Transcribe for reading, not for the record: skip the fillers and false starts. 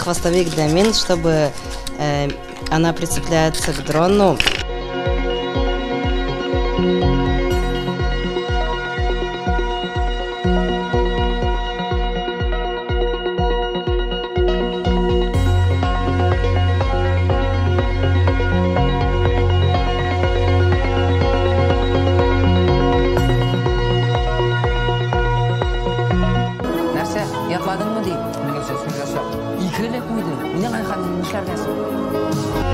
хвостовик для мин, чтобы она прицепляется к дрону. Нәрсә, ятладыңмы ди? Икеләп куйды. Мине нишләргә соң?